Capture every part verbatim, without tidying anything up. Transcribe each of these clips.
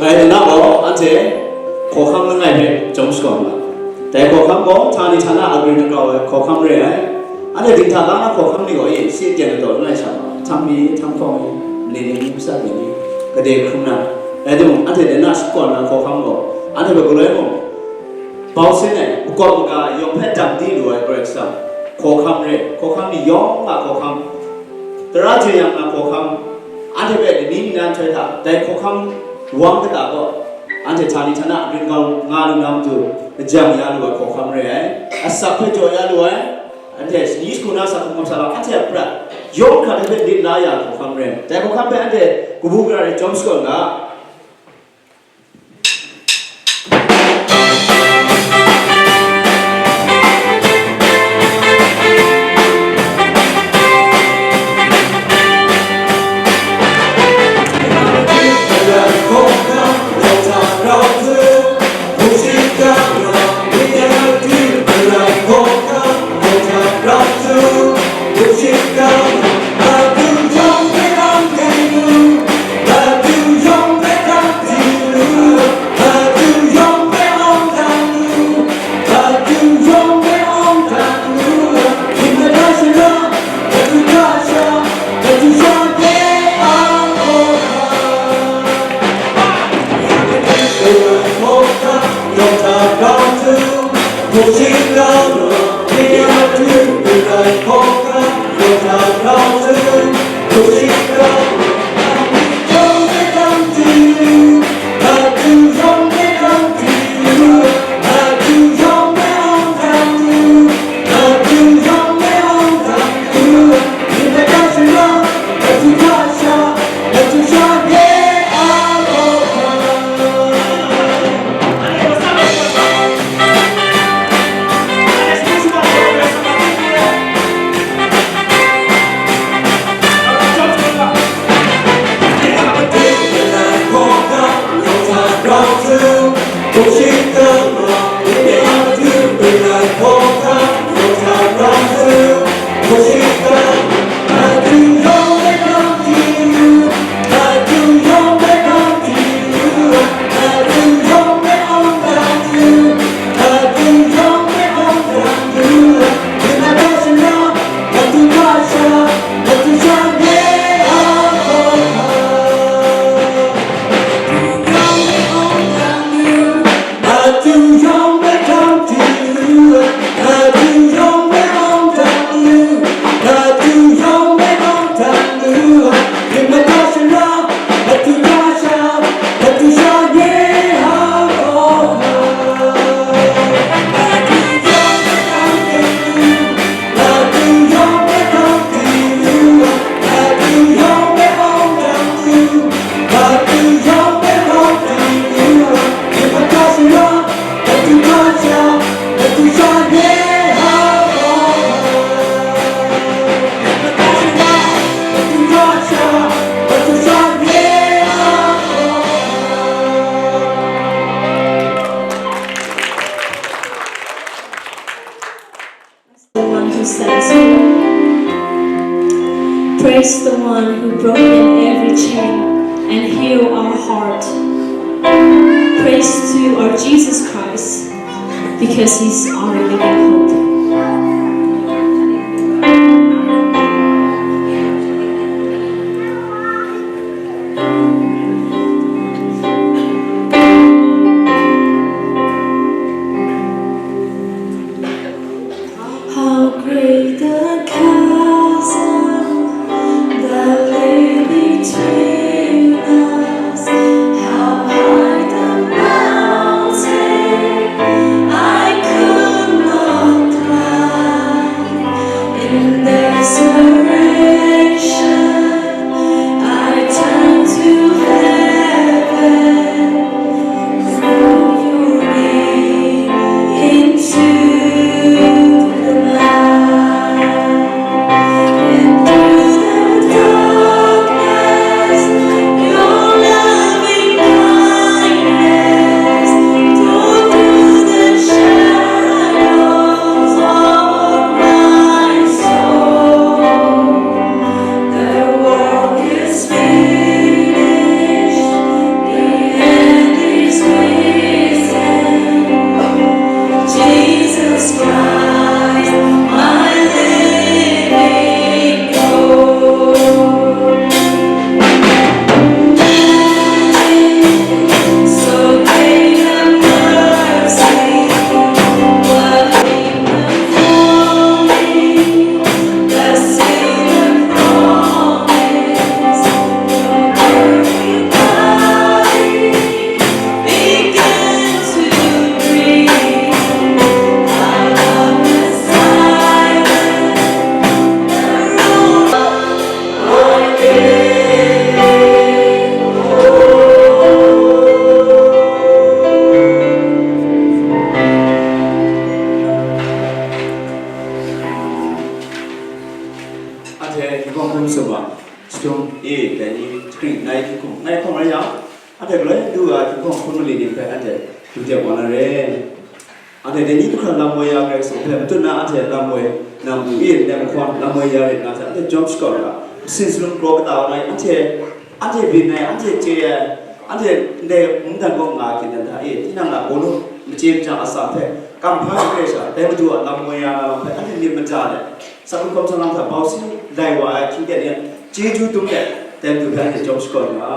Dai na gaw, anhte hkawhkam langai hpe chyawm shakawn nga. Dai hkawhkam gaw, htani htana agrin agau ai hkawhkam re ai. Anhte dinghta ga na hkawhkam ni gaw, e, si teng ladaw langai sha, htang mi, htang hkawng mi, mali ni, mali ni, mali ni, gade hkrum na. Rai timung, anhte dai na shakawn na hkawhkam gaw, anhte hpe galoi mung, bau sin ai, makawp maga yawng hpe dam di lu ai Karai Kasang, hkawhkam re, hkawhkam ni yawng a hkawhkam, tara jeyang na hkawhkam, anhte hpe lani ningnan nhtoi hta, dai hkawhkam wang kata gaw, anhte htani htana agrin agau nga lu na matu, lajang ya lu ai hkawhkam re ai, asak hpe jaw ya lu ai, anhte shani shagu na asak hkawhkam sa lau, anhte a prat yawng hkra hte hpe lit la ya ai hkawhkam re ai. Dai hkawhkam hpe anhte kabu gara re chyawm shakawn ga. The one who saves me. Praise the one who broken every chain and heal our heart. Praise to our Jesus Christ, because he's our living hope. How great the chasm that lay between us, how high the mountain I could not Sumsum a, Shadum e, dai ni, Hkri, nai hkying hkum, nai hkawng rai yang, anhte galoi du ai hkying hkawng hpun mali ni hpe anhte du de wa na re. Anhte dai ni du hkra lam woi ya Karai Kasang hpe matut na, anhte lam woi, nang du e, ndai mahkawn lam woi ya rit nga hte, anhte jawm shakawn ga, masin salum kraw kata wa na, anhte, anhte byin ai, anhte chye ai, anhte ndai mungdan kaw nga ai hkyen dan hta e, tinang a bawnu machye machyang atsam hpe, kam hpa hkrai sha, dai Madu a lam woi ya na lam hpe, anhte myit maja let, Sa hkum hkawm hkawm hta bau sin lai wa ai hkying ten ni a chyeju dum let, dai Madu hpe anhte jawm shakawn nga.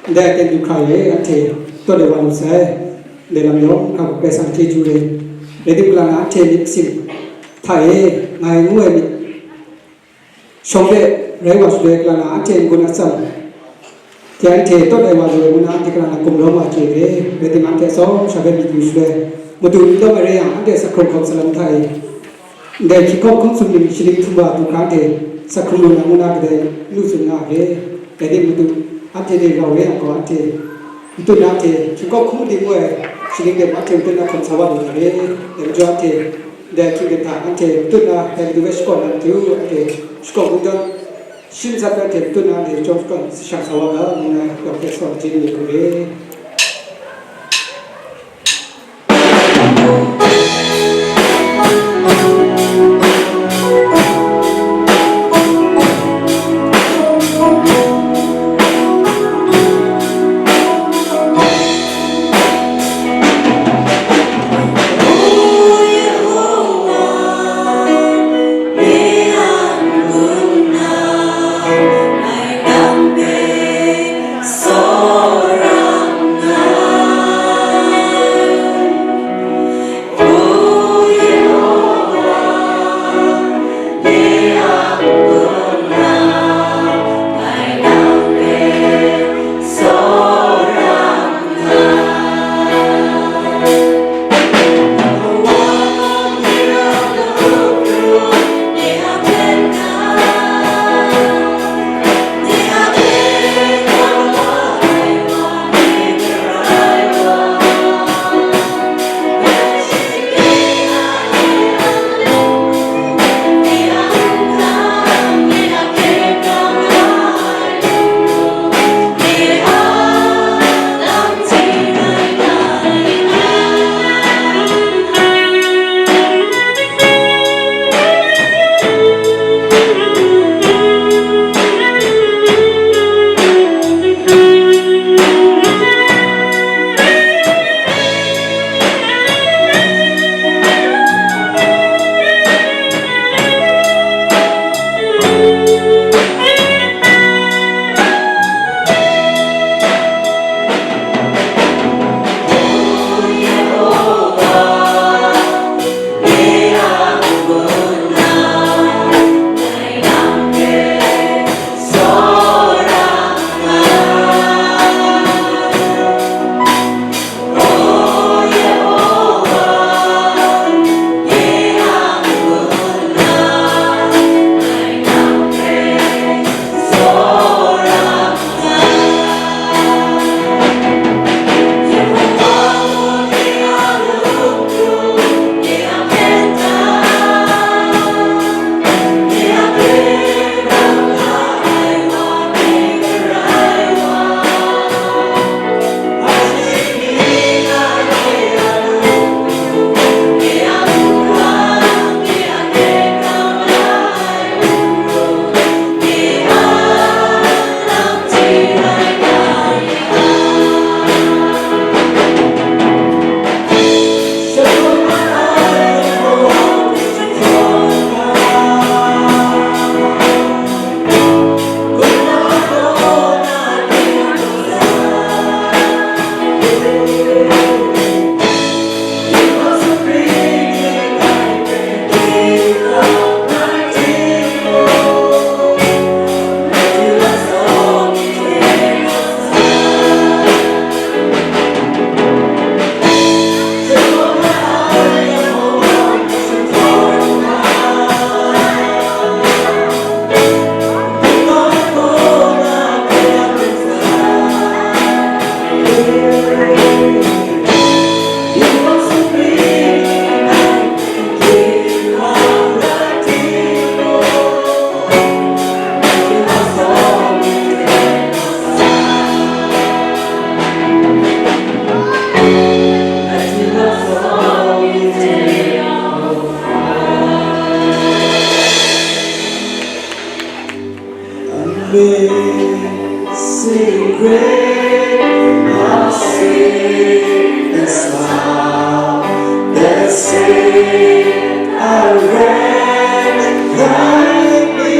Ndai aten du hkra e, anhte tawt ai wa lu sai. Ndai lam yawng hkra hku Karai Kasang chyeju re. Rai tim, kalang na anhte myit masin hta e, ngai ngu ai myit shawng de rai wa shaloi, kalang na anhte n-gun atsam hte anhte tawt ai wa lu ai ngu na, anhte kalang na gumlawm wa chye re. Rai tim, anhte atsawm sha hpe myit yu shaloi, Madu n lawm ai rai yang, anhte sak hkrung hkawm salam hta e. Ndai hkying hkawk hkum sumning shaning htum wa du hkra hte, sak hkrung lu na ngu na kadai lu tsun nga ai. Dai ning Madu, anhte ni rau re yang gaw, anhte matut na hte hkying hkawk hkum di ngu ai shaning de anhte matut na hkawm sa wa lu na re. Dai majaw anhte ndai hkying hta anhte matut na dai Madu hpe shakawn na matu, anhte shakawn kungdawn shim sat na hte matut na anhte chyawm shakawn shang sa wa ga ngu na, yawng hpe sa wa chyeju ni hku re. Amazing grace, how sweet the sound that saved a wretch like me.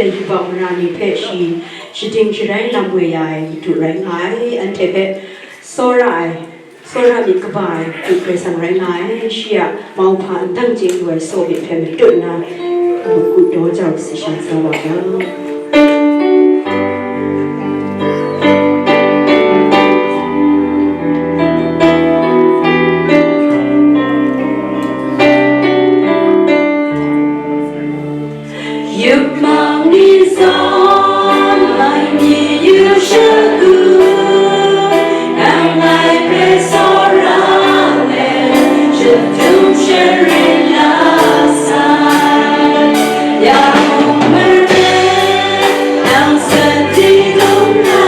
yubak mara ni hpe shi shading sharai lam we ya ai madu rai nga ai, anhte hpe tsawra ai, tsawra myit kaba ai madu Karai Kasang rai nga ai, shi a mauhpa ndang chye lu ai saw myit hpe matut nna, muk daw jau si sha sa wa yang. Yupmang ni zawn, lai ni yu shagu, nang ngai hpe tsawra let, shadum sharin la sai. Ya mung mare, nang sadi lung na,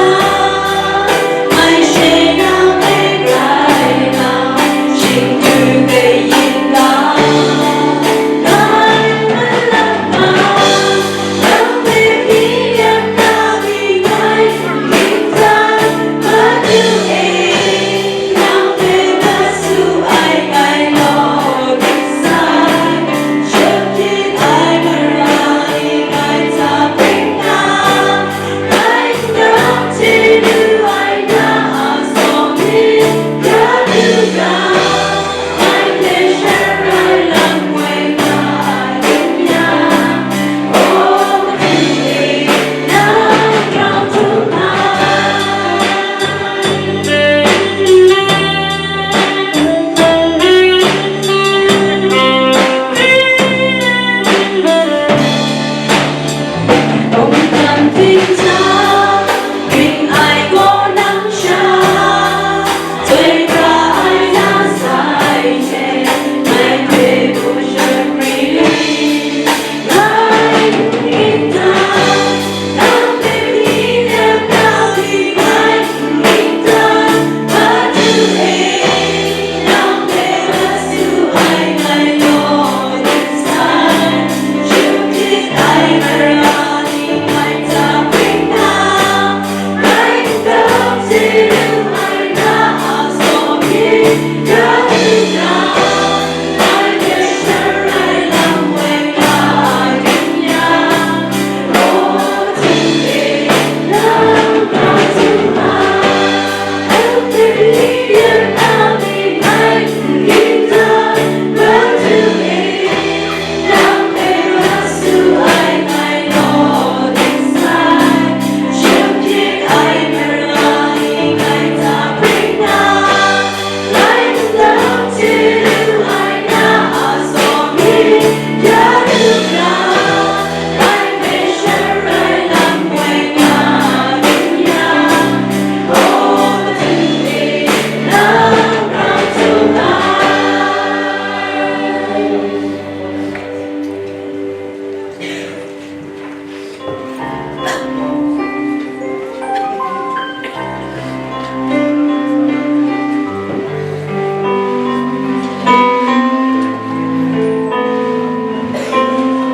mai she nang e rai na, shingdu de yin na, ngai malap ma.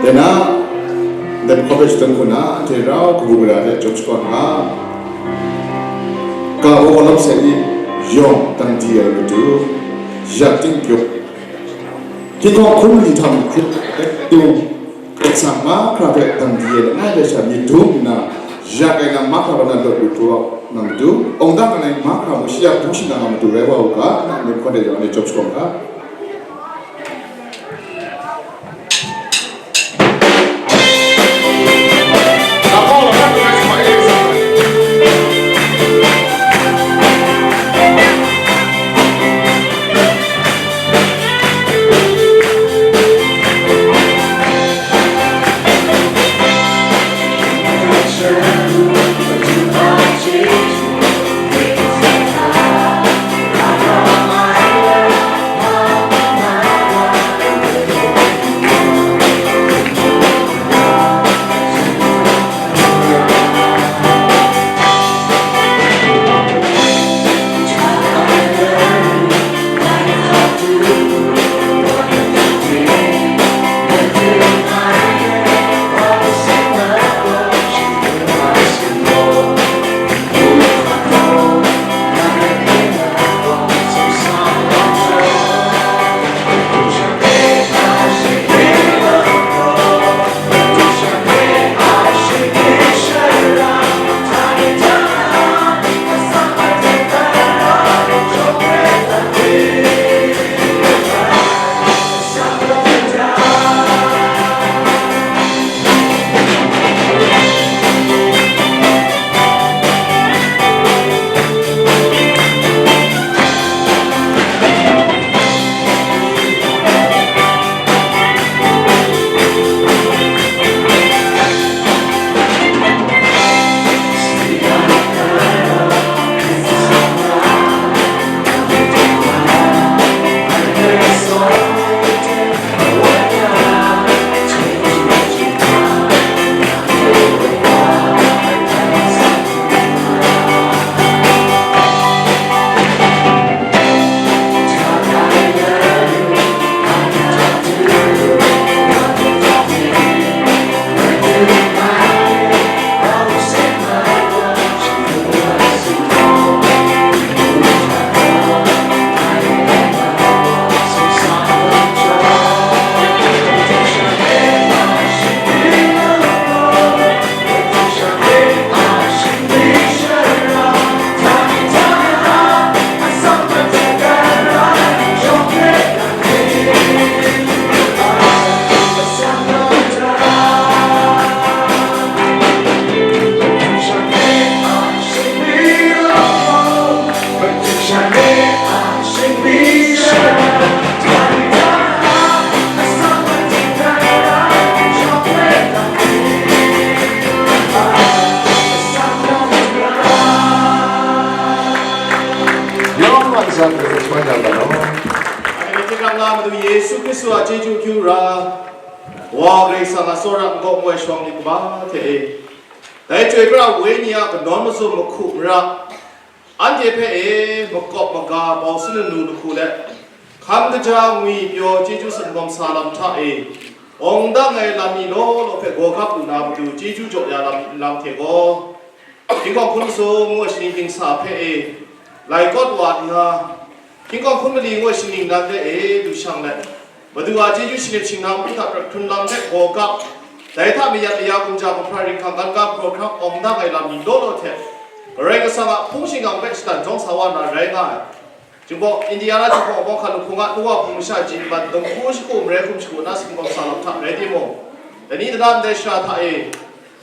Dai na, dai hkawp e shadawn hku na, anhte rau kabu gara hte jawm shakawn nga. Ga baw kawlam sai ni yawng dang di ai matu, yak ting kyuk, hkying hkawng hkum li htam hkrup, tek tung, Karai Kasang mahkra hpe dang di ai langai dai sha myit dum nna, yak ai lam mahkra hpe nan lawt lu hkru ai matu, awng dang ai mahkra mung shi a hpung shingkang a matu rai wa u ga, na myit hkawn de yawng e jawm shakawn ga. Yesu Hkristu a chyeju akyu ra, Wa Karai Kasang a tsawra n-gaw ngoi shawng myit kaba hte e, dai Chyoi pra ai Wenyi a kanawn mazum mahku mara, anhte hpe e makawp maga bau sin lanu lahku let, hkam kaja ngwi pyaw chyeju singawm sa lam hta e, awng dang ai lam mi law law hpe gawgap lu na matu chyeju jaw ya lam, lam hte gaw, Hkying hkawng hkun masum ngu ai shaning dingsa hpe e, lai kawt wa ai hkinghka, hkying hkawng hkun mali ngu ai shaning nan hpe e du shang let, Madu a chyeju shingnip shingnang hpung hta prat hkrun lam hte gawgap, dai hta mayat maya gumja gumhpraw ringhkang gan ga hpraw hkrang awng dang ai lam ni law law hte, Karai Kasang a hpung shingkang hpe shatan jawng sa wa na rai nga ai. Jinghpaw, Indiana jinghpaw bawng hkan hpung a nu wa hpung masha ji man, dum hku shagu marai hkum shagu na singkawm sa lam hta rai timung, dai ni dana ndai shara hta e,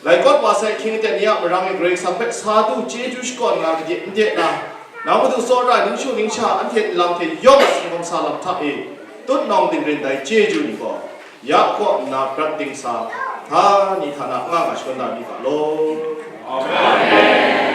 lai kawt wa sai hkying aten ni a marang e Karai Kasang hpe sa du chyeju shakawn nga gade n de na, nang Madu tsawra ningshu ningsha anhte nlang hte yawng a singkawm sa lam hta e, tutnawng dingrin dai chyeju ni gaw, ya kaw nna prat dingsa, htani htana nga nga shangun da mi ga law. Amen.